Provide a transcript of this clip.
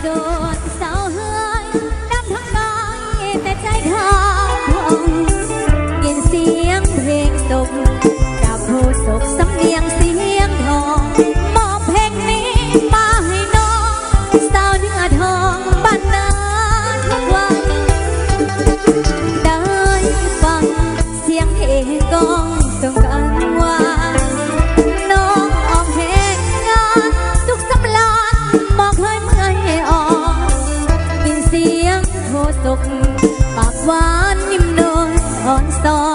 ນເສົ້າເຮີ້ຍ ນຳທັງກາຍແຕ່ໃຈຂາວຜ່ອງ ຍິນສຽງເພງສົກ ຈາກໂຄສົກສຳນຽງສຽງທອງ ມອບເພງນີ້ມາໃຫ້ນ້ອງ ສາວເນື້ອທອງບ້ານນາທຸກວັນ ໄດ້ຟັງ ສຽງເພງກ້ອງສົ່ງກັນຫວານ ນ້ອງອອກແຮງງານສຸກສຳລານ ບໍ່ເຄີຍເມື່ອຍອ່ອນ ຍິນສຽງໂຄສົກ ປາກຫວານຍິ້ມນວນອ່ອນຊອນ.